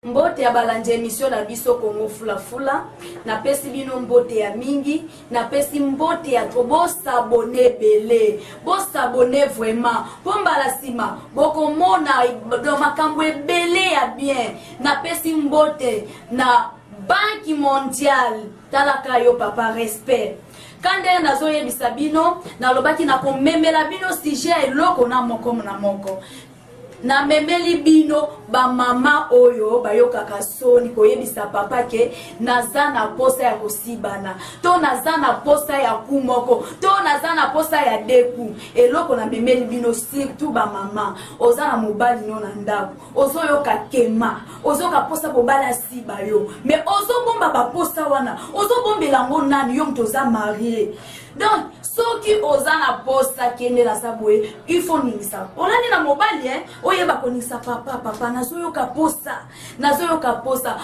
Mbote ya balandi emission na biso Congo Fula Fula, napesi bino mbote ya mingi, napesi mbote ya trop. Bosabone ebele, bosabone vraiment mpo mbala nsima bokomona makambo ebele ya bien. Napesi mbote na Banque Mondiale, talaka yo papa, respect ka ndenge nazoyebisa bino. Nalobaki nakomemela bino sujet ya eloko na moko na moko. Namemeli bino bamama oyo bayokaka soni koyebisa papa ke naza na posa ya kosibana, to naza na posa ya ku moko, to naza na posa ya deku. Eloko namemeli bino, surtout bamama, oza na mobali no na ndako, ozoyoka kema, ozoyoka posa mobali asiba yo, mais ozobomba baposa wana, ozobombela yango nani? Yo moto oza marie. Donc soki oza na posa, kende naza boye, il faut ningisa olandi na mobali, eh? Oyeba koningisa papa: "Papa, nazoyoka posa, nazoyoka posa."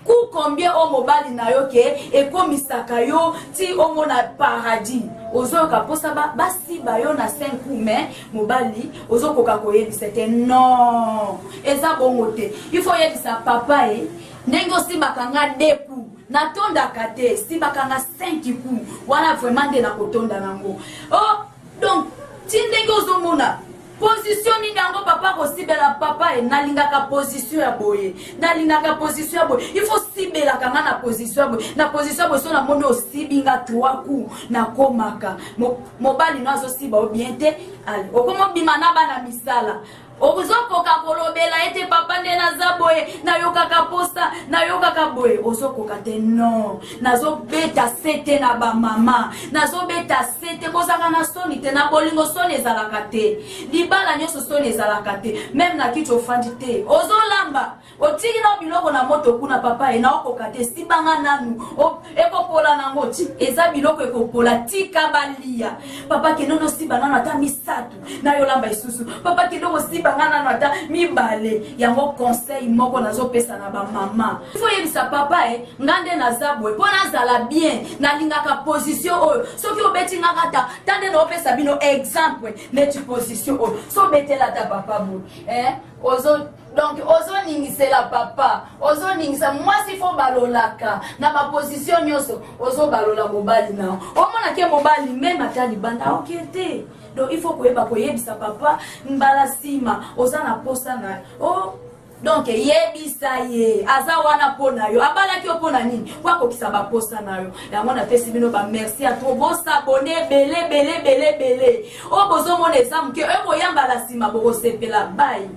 Ku combien oyo mobali na yo ke ekomisaka yo ti omona paradis? Ozoyoka mposa basiba yo na 5 coups, mais mobali ozokoka koyebisa te. Non, eza bongo te. Il faut oyebisa papa e ndenge osibaka nga deux coups, natondaka te, sibaka nga 5 coups wana, vraiment nde nakotonda nango. Oh, donc ti ndenge ozomona position nini yango papa kosibela papa e, nalingaka position ya boye, nalingaka position ya boye, il faut sibelaka nga na position ya boye, na position ya boye. So namoni osibi nga 3 coups, nakomaka mobali no azosiba o bien te. Ale okoma obima na bana misala, ozokoka kolobela ete: "Papa, nde naza boye, nayokaka posa, nayokaka boye." Ozokoka te. Non, nazobeta sete na bamama, nazobeta sete. Bozalaka na soni te. Na bolingo soni ezalaka te. Libala nyonso soni ezalaka te. Même na kiti ofandi te, ozolamba, otiki na biloko na moto kuna: "Papa e, naokoka te, sibanga nanu." Ekopola nango ti eza biloko ekopola, tika balia. "Papa, kende nosiba nano ata misato, nayolamba lisusu." "Papa, kende kosibanga nano ata mibale." Yango conseil moko nazopesa na bamama: faut oyebisa papa e, nga nde naza boye, mpo nazala bien, nalingaka position oyo. Soki obeti nga kata ta nde naopesa bino exemple neti position oyo, so obetela ata papa boye, eh? Ozo donc ozoningisela papa, ozoningisa mwasi, faut balolaka na baposition nyonso. Ozobalola mobali nao, omonake mobali même ata libanda oke te. Donc il faut koyeba koyebisa papa mbala nsima oza na posa na oh, donc yebisa ye, aza wana mpo na yo. Abalaki yo mpo na nini? Po akokisa baposa na yo. Yango napesi bino bamerci ya trop. Bosabone ebele ebele ebele ebele. Oyo bozomona eza moke, oyo koyambala nsima bokosepela. Bai.